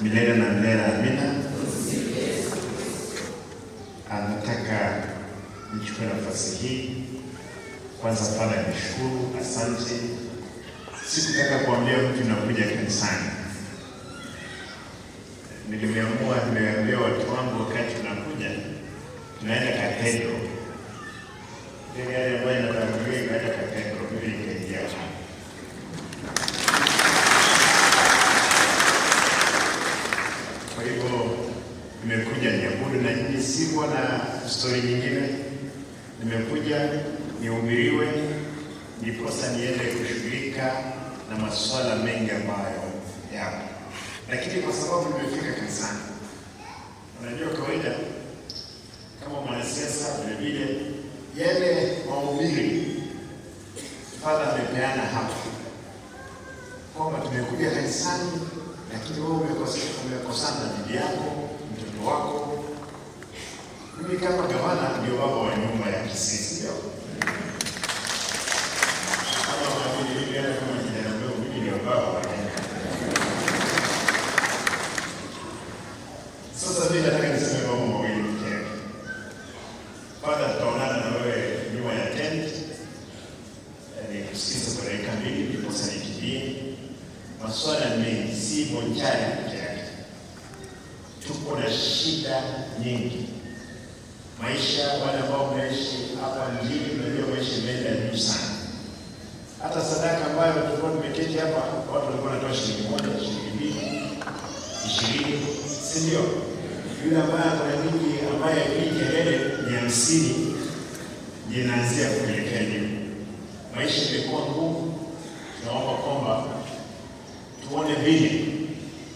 Milele na milele, amina. Nataka nichukue nafasi hii kwanza, Father, nishukuru, asante. Sikutaka kuambia mtu nakuja kanisani, nilimeamua, nimeambia watu wangu wakati tunakuja tunaenda cathedral. Ile gari ambayo inatangulia ikaenda cathedral, mimi nikaingia hapo. Kwa hivyo nimekuja niabudu na nyinyi, sikuwa na stori nyingine. Nimekuja nihubiriwe, ndiposa niende kushughulika na masuala mengi ambayo yapo, lakini kwa sababu nimefika kanisani, unajua kawaida kama mwanasiasa vile vile yale mahubiri Father amepeana hapa kwamba tumekuja kanisani, lakini wewe umekosana na bibi yako, mtoto wako. Mimi kama gavana ndio baba wa nyumba ya Kisii, sio? Kama mwamini mimi, hata kama kijana mdogo, mimi ndio baba wa nyumba. Sasa mimi nataka niseme mambo mawili pekee yake. Kwanza tutaonana na wewe nyuma ya tent, nikusikize kwa dakika 2 ndiposa nikimbie. Maswala mengi, si Bonchari peke yake, tuko na shida nyingi. Maisha, wale ambao mnaishi hapa mjini, mnajua maisha imeenda juu sana. Hata sadaka ambayo tulikuwa tumeketi hapa, watu walikuwa wanatoa shilingi 1, shilingi 2, 20, si ndio? Yule ambaye ako na nyingi, ambaye haipigi kelele ni 50, ndiye inaanzia kuelekea juu. Maisha imekuwa ngumu. Tunaomba kwamba tuone vile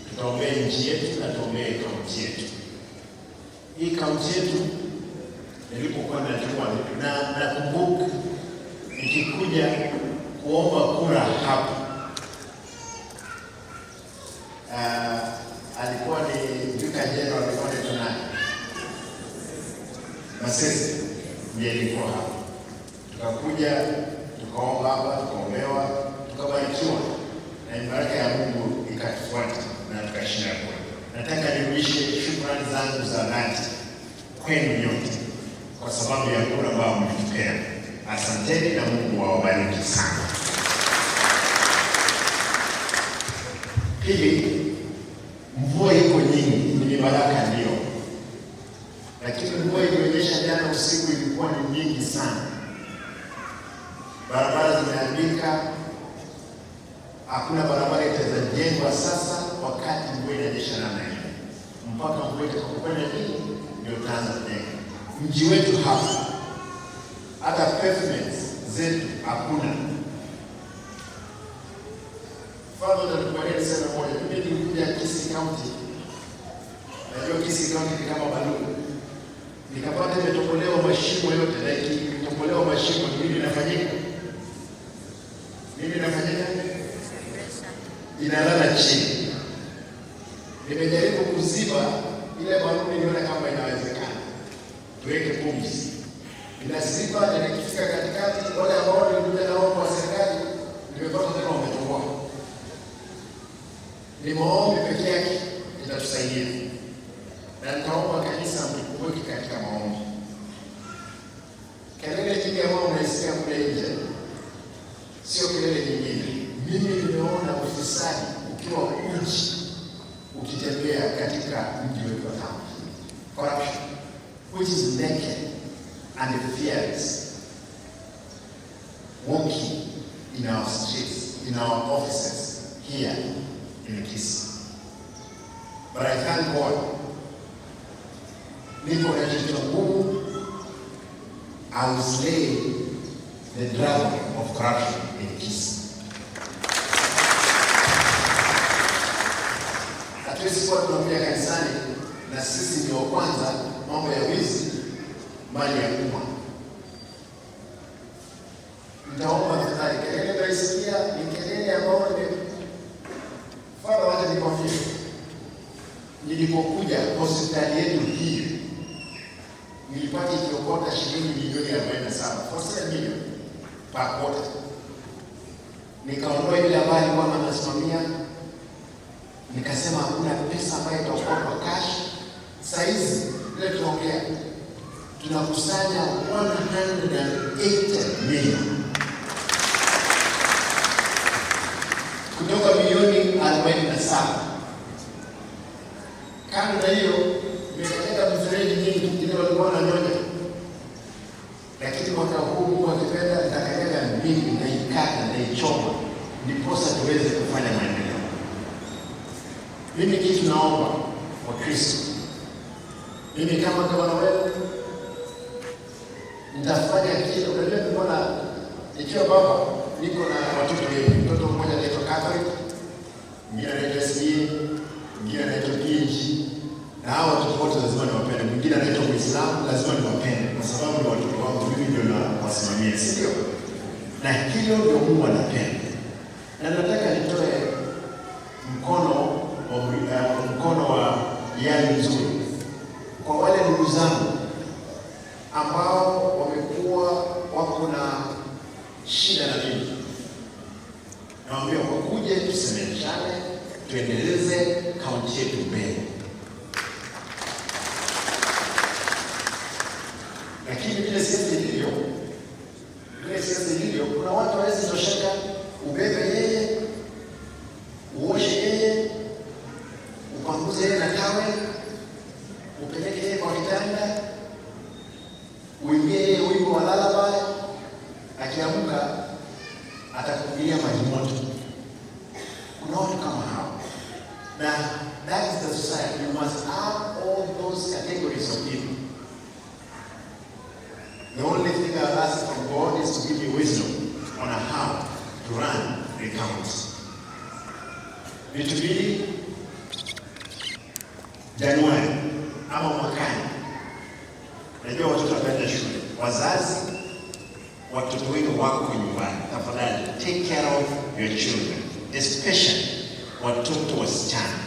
tutaombea nchi yetu na tuombee kaunti yetu. Hii kaunti yetu nilipokuwa nachukua na nakumbuka nikikuja kuomba kura hapa, alikuwa ni Vicar General, alikuwa anaitwa nani? Masese ndiye alikuwa hapa. Tukakuja tukaomba hapa, tukaombewa, tukabarikiwa na baraka ya Mungu ikatufuata na tukashinda kura. Nataka nirudishe shukrani zangu za dhati kwenu nyote kwa sababu ya kura ambayo mlitupea. Asanteni na Mungu awabariki sana. Pili, mvua iko nyingi, ni baraka ndio, lakini mvua ilionyesha jana usiku ilikuwa ni nyingi sana, barabara zimeharibika, hakuna barabara itaweza sasa wakati mvua inanyesha namna hiyo, mpaka mvua itakapokwenda chini ndio tutaanza kujenga mji wetu hapa. Hata pavements zetu hakuna. Father, nitakubalia niseme moja. Mimi nilikuja Kisii County, najua Kisii County ni kama baluni, nikapata imetobolewa mashimo yote, na ikitobolewa mashimo nini inafanyika? Nini inafanyika? Inalala chini. Nimejaribu kuziba ile baluni, nione kama inawezekana, tuweke pumzi, inaziba na nikifika katikati, wale ambao nilikuja nao kwa serikali nimepata tena wametoboa. Ni maombi peke yake itatusaidia, na nitaomba kanisa mtukumbuke katika maombi. Kelele nyingi ambayo mnaisikia kule nje sio kelele nyingine. Mimi nimeona ufisadi ukiwa uchi ukitembea katika mji wetu wa town. Corruption which is naked and fearless, walking in our streets, in our offices here in Kisii. But I thank God, niko na kichwa ngumu. I will slay the dragon of corruption in Kisii. Hatuwezi kuwa tunakuja kanisani na sisi ndio wa kwanza mambo ya wizi, mali ya umma. Nitaomba tafadhali, kelele mnaisikia ni kelele ambayo ni Father, wacha nikwambie, Nilipokuja hospitali yetu hii nilipata ikiokota shilingi milioni 47, 47 million per quarter. Nikaondoa yule ambaye alikuwa anasimamia, nikasema hakuna pesa ambayo itaokotwa cash. Saa hizi vile tunaongea tunakusanya 180 million kutoka milioni 47. Kando na hiyo, nimekanyaga mifereji mingi ile walikuwa wananyonya, lakini mwaka huu Mungu akipenda, nitakanyaga mbili na ikata na ichoma, ndiposa tuweze kufanya maendeleo. Mimi kitu naomba Wakristo, mimi kama gavana wenu nitafanya kile. Unajua, nilikuwa na nikiwa baba, niko na watoto wengi. Mtoto mmoja anaitwa Catholic, mwingine anaitwa SDA, mwingine anaitwa PAG, na hawa watoto wote lazima niwapende. Mwingine anaitwa Muislamu, lazima niwapende kwa sababu ni watoto wangu, mimi ndio nawasimamia, si ndio? Na hilo ndio Mungu anapenda, na nataka nitoe mkono wa yali mzuri kwa wale ndugu zangu ambao wamekuwa wako na shida na mimi, nawaambia wakuje tusemeshane, tuendeleze kaunti yetu mbele. Lakini vile siasa ilivyo, kuna watu hawezi tosheka, ubebe yeye, uoshe yeye, upanguze yeye na towel, upeleke yeye kwa kitanda, uimbie yeye wimbo wa lullaby, akiamka atakupigia maji moto. Kuna watu kama hao, na that is the society. You must have all those categories of people. The only thing I ask from God is to give you wisdom on how to run the county. Vitu mbili, Januari ama mwakani, najua watoto wataenda shule, wazazi, watoto wenu wako nyumbani, tafadhali take care of your children, especially watoto wasichana.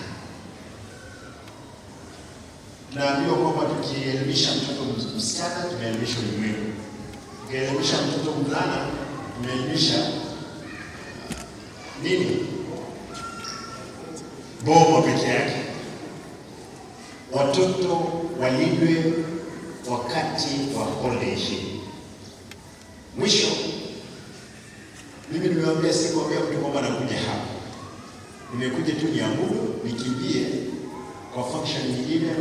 Naambiwa kwamba tukielimisha mtoto msichana tumeelimisha ulimwengu, tukielimisha mtoto mvulana tumeelimisha nini? Boma peke yake. Watoto walindwe wakati wa holiday. Mwisho, mimi nimewaambia, sikuambia mtu kwamba nakuja hapa, nimekuja tu niabudu, nikimbie kwa function nyingine,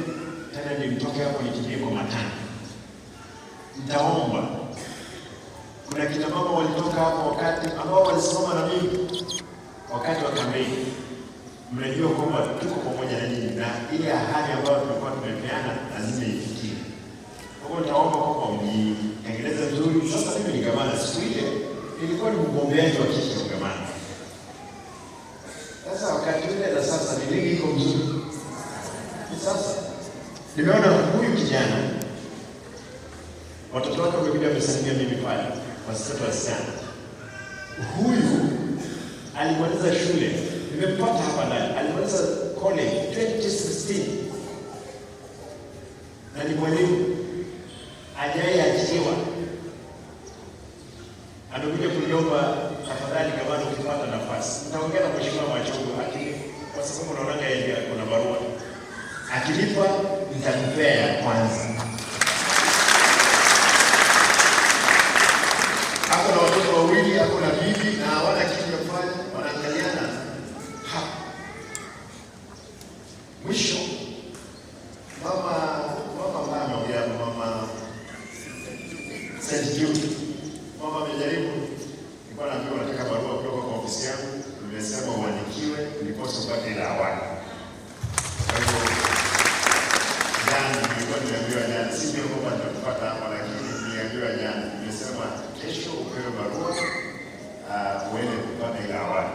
tena nimtoke hapo nikimbie kwa matanga. Nitaomba, kuna kina mama walitoka hapo wakati ambao walisimama na mimi wakati wa kampeni, mnajua kwamba tuko pamoja na nyinyi na ile ahadi ambayo tulikuwa tumepeana lazima ifikie. Kwa hiyo nitaomba kwamba mjitengeneze vizuri. Sasa mimi ni gavana, siku ile nilikuwa ni mgombeaji wa kiti cha ugavana. Sasa wakati ule na sasa ni nini iko mzuri? Ni sasa nimeona huyu kijana watoto wake wamekuja wamesalimia mimi pale, watoto wasichana. Huyu alimaliza shule, nimempata hapa ndani, alimaliza college 2016 na ni mwalimu hajawahi ajiriwa. Amekuja kuniomba, tafadhali gavana, ukipata nafasi, nitaongea na mheshimiwa Machogu, lakini kwa sababu naonaga yeye kuna barua, akilipa nitakupea ya kwanza. Ako na watoto wawili, ako na bibi na hawana kitu ya kufanya, wanaangaliana hapa. Mwisho mama ambaye ameongea, mama St. Jude, mama amejaribu, nilikuwa naambiwa nataka barua kutoka kwa ofisi yangu, nimesema uandikiwe ndiposa upate ile awali. Kwa hivyo jana nilikuwa nimeambiwa jana, si ndio kwamba nitakupata hapa, lakini niliambiwa jana, nimesema kesho upewe barua uende kupata ile awali.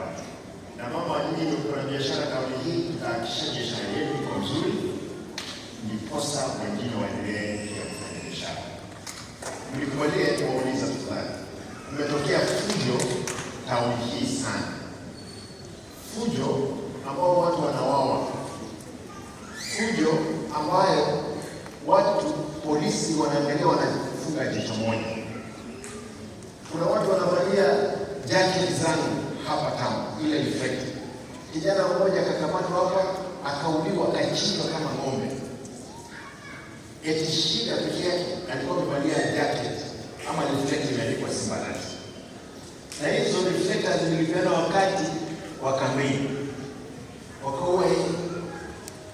Na mama, nyinyi ndio kuna biashara kauli hii, tutahakikisha biashara yenu iko mzuri, ndiposa wengine waendelee pia kufanya biashara. Mlikubalia tuwauliza tafadhali, kumetokea fujo tauni hii sana, fujo ambao watu wanauawa. Fujo ambayo watu polisi wanaangalia, wanafunga jicho moja. Kuna watu wanavalia jacket zangu hapa town, ile reflector. Kijana mmoja akakamatwa hapa, akauliwa, akachinjwa kama ng'ombe. Eti shida peke yake alikuwa amevalia jacket ama reflector imeandikwa Simba Arati, na hizo reflectors zilipeana wakati wa kampeni, wakaua yeye.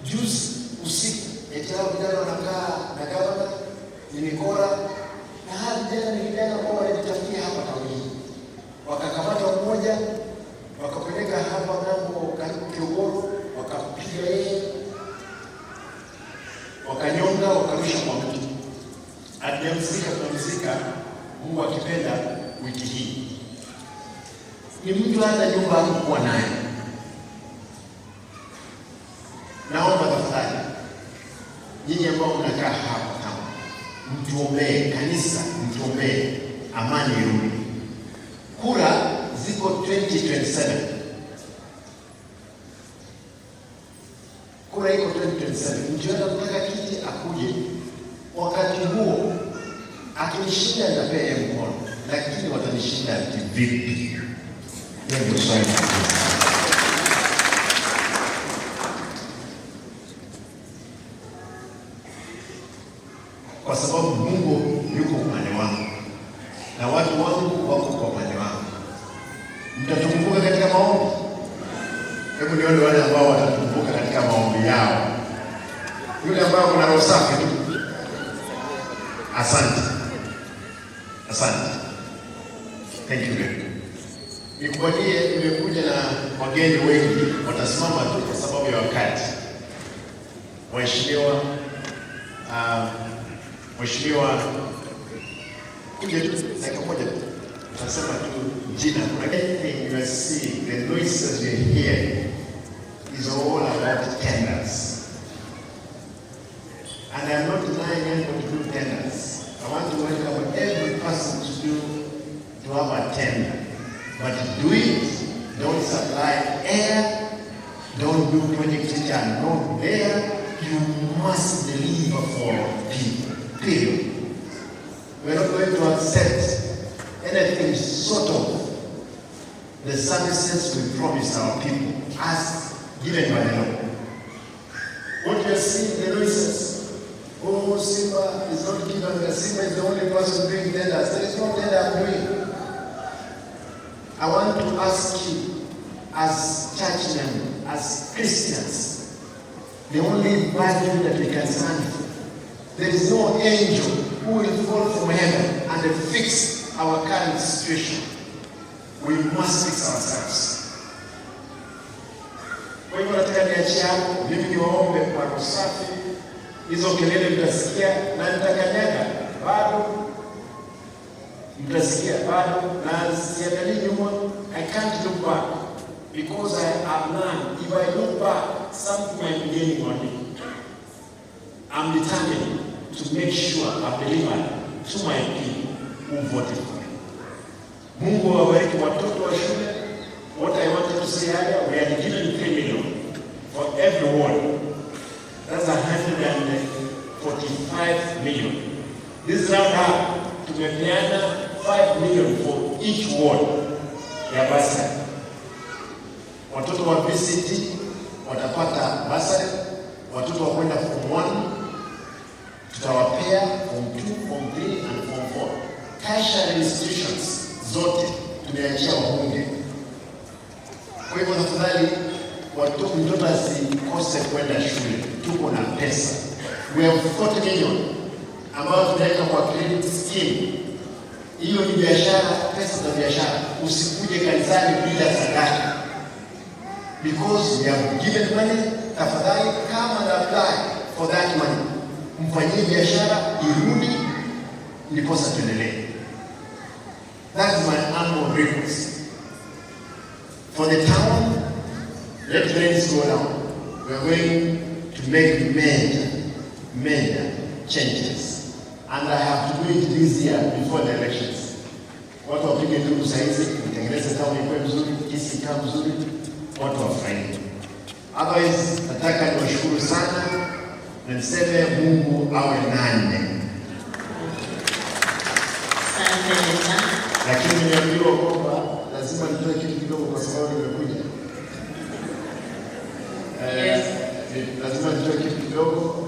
Juzi usiku, eti hao vijana wanakaa na gavana ni mikora, na hawa vijana ni vijana ambao walijitafutia hapa tauni, wakakamata mmoja wakapeleka hapa ng'ambo karibu Kiogoro, wakapiga yeye, wakanyonga, wakarusha kwa mtu. Hatujamzika, tunamzika Mungu akipenda wiki hii. Ni mtu hata nyumba hakukuwa nayo. Naomba tafadhali, nyinyi ambao mnakaa hapa kama mtuombee, kanisa mtuombee, amani irudi. Kura ziko 2027, kura iko 2027. Mtu yote anataka kiti akuje wakati huo, akinishinda nitapea yeye mkono, lakini watanishinda kivipi? Hiyo ndio swali. Kwa sababu Mungu yuko upande wangu na watu wangu wako kwa upande wangu. Mtatukumbuka katika maombi. Hebu nione wale ambao watatukumbuka katika maombi yao. Yule ambao kuna roho safi tu. Asante, asante, thank you very much. Nikubalie, nimekuja na wageni wengi, watasimama tu kwa sababu ya wakati. Mheshimiwa Mheshimiwa, kuja tu dakika moja tu, utasema tu jina. Anything you are seeing, the noises you hear is all about tenders. And I'm not denying anybody to do tenders. I want to welcome every person to have a tender. But do it, don't supply air, don't do projects which are not there. You must deliver for people. Period. We're not going to accept anything sort of the services we promised our people as given by the law. What you are seeing, the noises, oh, Simba is not given, the Simba is the only person doing tenders. There is no tender I'm doing. I want to ask you, as church members, as Christians, the only value that we can stand for. There is no angel who will fall from heaven and fix our current situation. We must fix ourselves. Kwa hivyo nataka niachie hapo, mimi niwaombe kwa roho safi, hizo kelele mtasikia na nitakanyaga bado, mtasikia bado, na siangalii nyuma. I can't look back because I have learned if I look back, something might be gaining on me. I'm determined to make sure I've delivered to my people who voted for me. Mungu awabariki watoto wa shule. What I wanted to say earlier, we had given 3 million for every ward. That's 145 million. This round up, tumepeana 5 million for each ward ya bursary. Watoto wa VCT watapata bursary, watoto wa kwenda form 1 tutawapea form 2, form 3 and form 4. Tertiary institutions zote tumeachia wabunge. Kwa hivyo tafadhali, mtoto asikose kwenda shule, tuko na pesa. We have 40 million ambayo tunaweka kwa credit scheme. Hiyo ni biashara, pesa za biashara. Usikuje kanisani bila sadaka, because we have given money. Tafadhali come and apply for that money, mfanyie biashara irudi, ndiposa tuendelee. That is my humble request. For the town, let rates go down. We are going to make major, major changes. And I have to do it this year before the elections. Watu wapige nduru saa hizi, mtengeneze town ikuwe mzuri, Kisii ikae mzuri, watu wafurahie. Otherwise, nataka niwashukuru sana na niseme Mungu awe nanyi. Asante sana. Lakini nimeambiwa kwamba lazima nitoe kitu kidogo kwa sababu nimekuja. Yes. Lazima nitoe kitu kidogo.